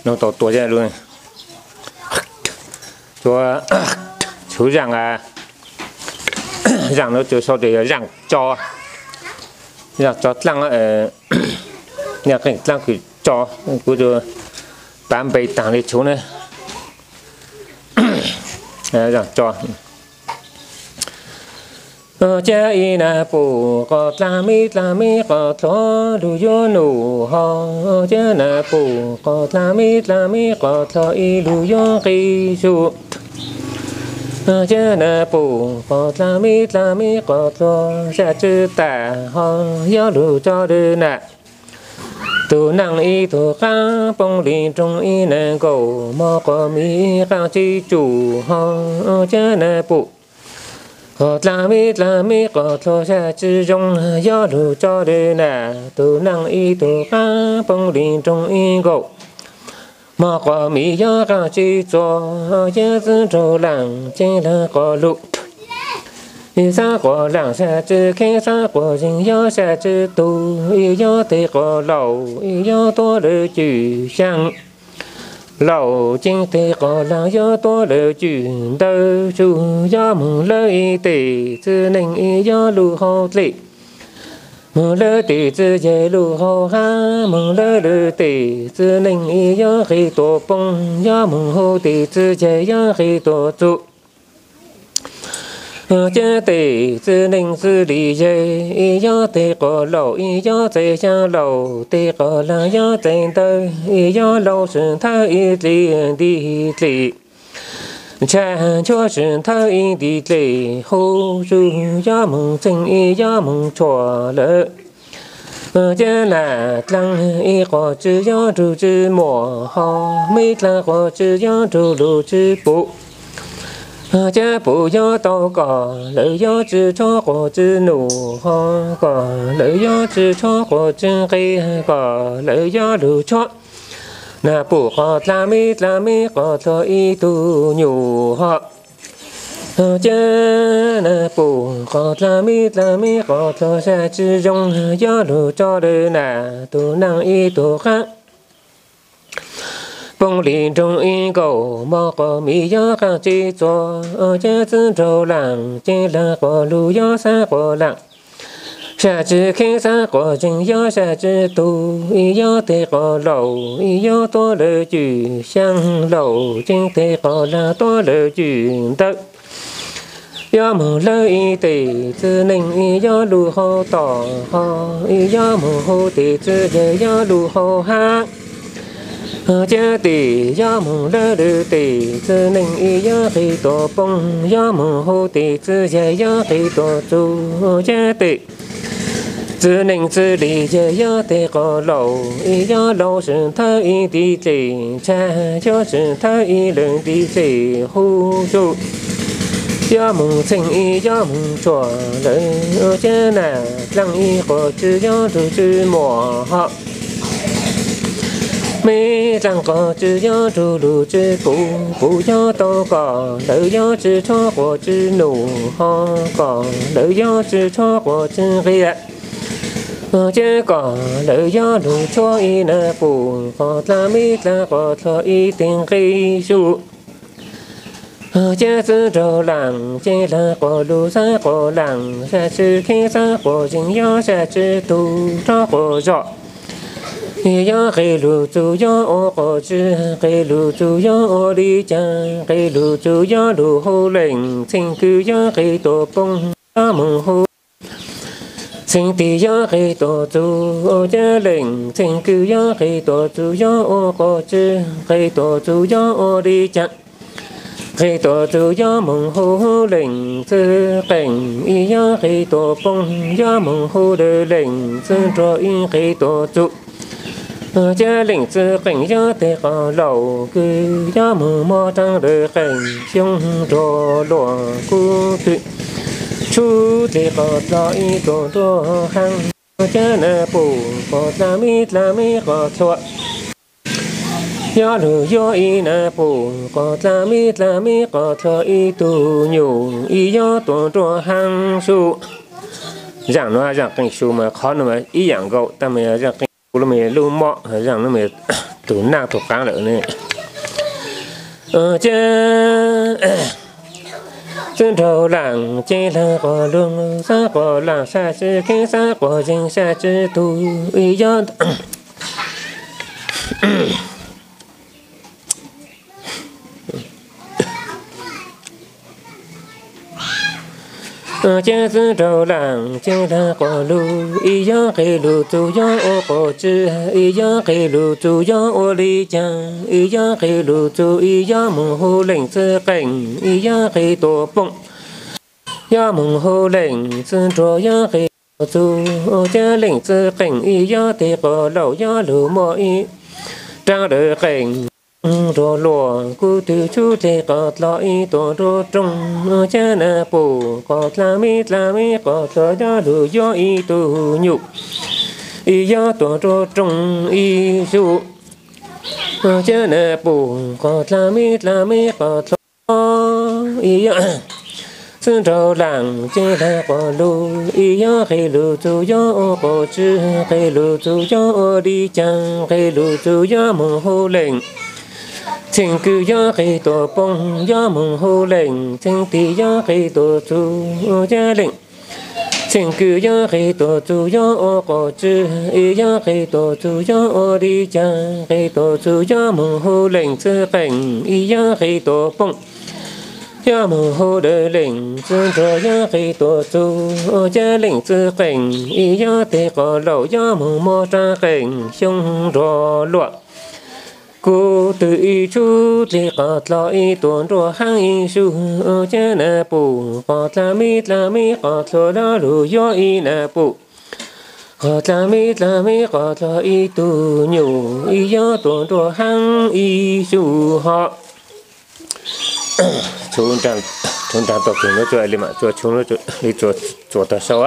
Nws tau tua lub, tua, txhuv zaaj, zaaj nuav tsuas sau tias yog zaaj tso, zaaj tso dlaab, yog qeej dlaab kws tso, kuv tsuas pav npe taag le txhuv ne, zaaj tso. Ca ib nab pum qos dlaag mib dlaag mib qos dlua lug yuav num ho, ca nab pum qos dlaag mib dlaag mib qos dlua ib lug yuav nqi su. Ca nab pum qos dlaag mib dlaag mib qos dlua sab tsw tam ho, yuav lug tso lawm na. Tug naaj ib tug qaab poob li nroog ib nab nkaum, mog qos miv qaab tsib tsum ho, ca nab pum qos dlaag mib dlaag mib qos dlua sab tsw zoo, yuav lug tso lawm na. Tug naaj ib tug qaab poob li nroog ib nkaum, mog qos miv yuav qaab tsib tsua, ca txwb nraug laam ceeb laag qos lug, ib xab qos laam sab tsw kheeb xab qos zeeg yuav sab tsw tug, ib yuav teg qos laum ib yuav tuab lawv cwm xyaa. Laum ceeb teg qos laag yuav tuab lawv cwm ntawd su, yuav moog lawv ib tes txwj neeg ib yuav lug hau dlej, moog lawv tes txwj yaig lug hau hab, moog lawv lwm tes txwj neeg ib yuav nqis tuam poob, yuav moog hau tes txwj yaig yuav nqis tuam txug. Ca tes txwj neeg txwj li yaig ib yuav teg qos laum ib yuav txais xyaa laum, teg qos laag yuav txais ntawd ib yuav laus swm thawb ib dlig nti dlig, tshaj nchuav swm thawb ib nti dlig hu su, yuav moog txheej ib yuav moog tshuam lawm. Ca nam dlaab ib qos tsw yuav nrug tsw muam ho, mib dlaab qos tsw yuav nrug lug tsw pum. Ca pum yuav tau kom lawv yuav tsw tshuab quas tsw num ho, kom lawv yuav tsw tshuab quas tsw nqi, kom lawv yuav lug tshuab. Nam pum qos dlaab mib dlaab mib qos dlua ib tug nyuam ho, ca nam pum qos dlaab mib dlaab mib qos dlua sab tsw zoo, yuav lug tso lawm na. Tug naaj ib tug qaab poob li nroog ib nkaum, mog qos miv yuav qaab tsib tsua, ca txwb nraug laam ceeb laag qos lug yuav xab qos laam sab tsw kheeb xab qos zeeg yuav sab tsw tug, ib yuav teg qos laum ib yuav tuab lawv cwm xyaa, laum ceeb teg qos laag tuab lawv cwm ntawd, yuav moog lawv ib tes txwj neeg ib yuav lug hau tom ho, ib yuav moog hau tes txwj yaig yuav lug hau hab. Ca tes yuav moog lawv lwm tes txwj neeg ib yuav nqis tuam poob, yuav moog hau tes txwj yaig yuav nqis tuam txug. Ca tes txwj neeg txwj li yaig yuav teg qos laum ib yuav laus swm thawb ib nti dlig, tshaj yuav swm thawb ib lwm nti dlig hu su, yuav moog txheej ib yuav moog tshuam lawm. Ca nam dlaab ib qos tsw yuav nrug tsw muam ho, mib dlaab qos tsw yuav nrug lug tsw pum, pum yuav tau kom lawv yuav tsw tshuab quas tsw num ho, kom lawv yuav tsw tshuab quas tsw nqi, ca kom lawv yuav lug tshuab ib nam pum qos dlaab mib dlaab qos dlua ib teg nqi su. Ca txwb nraug laam ceeb laag qos lug xab qos laam sab tsw kheeb xab qos zeeg yuav sab tsw tug rov quas zog, yuav nqis lug txug yuav ua quas tsw, nqis lug txug yuav ua li caag, nqis lug txug yuav lug hu leej txheej kws yuav nqis tuam poob, yuav moog hu txheej tig yuav nqis tuam txug, ca leej txheej kws yuav nqis tuam txug yuav ua quas tsw, nqis tuam txug yuav ua li caag, nqis tuam txug yuav moog hu leej txwj qeej ib yuav nqis tuam poob, yuav moog hu lawv leej txwj nruag ib nqis tuam txug. Ca leej txwj qeej yuav teg qos laum kws yuav moog mob raag lawv qeej xyoo nruag luam kub twg, tshub dlig qos dlua ib tug nruag haab. Ca nam pum qos dlaab mib dlaab mib qos dlua, yuav lug yuav ib nam pum qos dlaab mib dlaab mib qos dlua ib tug nyuam ib yuav tuam nruag haab su. Zaaj nuav zaaj qeej su mas qhov nuav mas ib yaam nkaus tab mas yog zaaj qeej lub me lub mob, zaj lub me tus naj tus qaab lawm ne. Ces txwb nraug laam ces laag quas lug, xab quas laam sab tsi kheeb, xab quas zeeg sab tsi tug, ib yog Ces txwb nraug laam ces laag quas lug, ib yog qe lug txug yog ua quas tsw, ib yog qe lug txug yog ua li caag, ib yog qe lug txug ib yog moog hu leej txwv qeej, ib yog qe tuam pooj, yog moog hu leej txwv nruag, yog qe tuam txug ces leej txwv qeej, ib yog teg quas laum yog lug muaj ib raag dawm qeej nruag luam, kuv tug tshub dleg quas dlog ib tuam nruab rooj, ces naj pum quas dlaa mib dlaa mib quas dlog yog lug yuav ib tug nyuj, ib yog tuam nruab rooj ib sub. Ces naj pum quas dlaa mib dlaa mib quas dlog ib yog txwb nraug laam ces laag quas lug, ib yog qe lug txug yog ua quas tsw, qe lug txug yog ua li caag, qe lug txug yog moog hu leej txheej kws, yog qe tuam pooj yog moog hu leej txheej tig, yog qe tuam txug ces leej txheej kws, yog qe tuam txug yog ua quas tsw, ib yog qe tuam txug yog ua li caag, qe tuam txug yog moog hu leej txwv qeej, ib yog qe tuam pooj yog moog hu dawm leej txwv nruag, yog qe tuam txug ces leej txwv qeej, ib yog teg quas laum yog moog muaj raag qeej xyoob nruag luam. Kuv tug ib tshub dlig quas dlog ib tuam nruab haab ib sub, ces naj pum quas dlaa mib dlaa mib quas dlog yog lug yuav ib naj pum quas dlaa mib dlaa mib quas dlog ib tug nyuj, ib yog tuam nruab haab ib sub hov. Tsuav nraag tau kws nuav tsuas li mas tsuas tshoob li tsuas tag sau.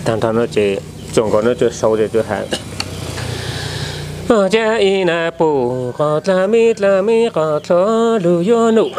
Tag nrho no ces tsuas nkaus no tsuas sau ces tsuas hais, cia ib na pum qos dlaj mib dlaj mib qos txhua lug yuav num.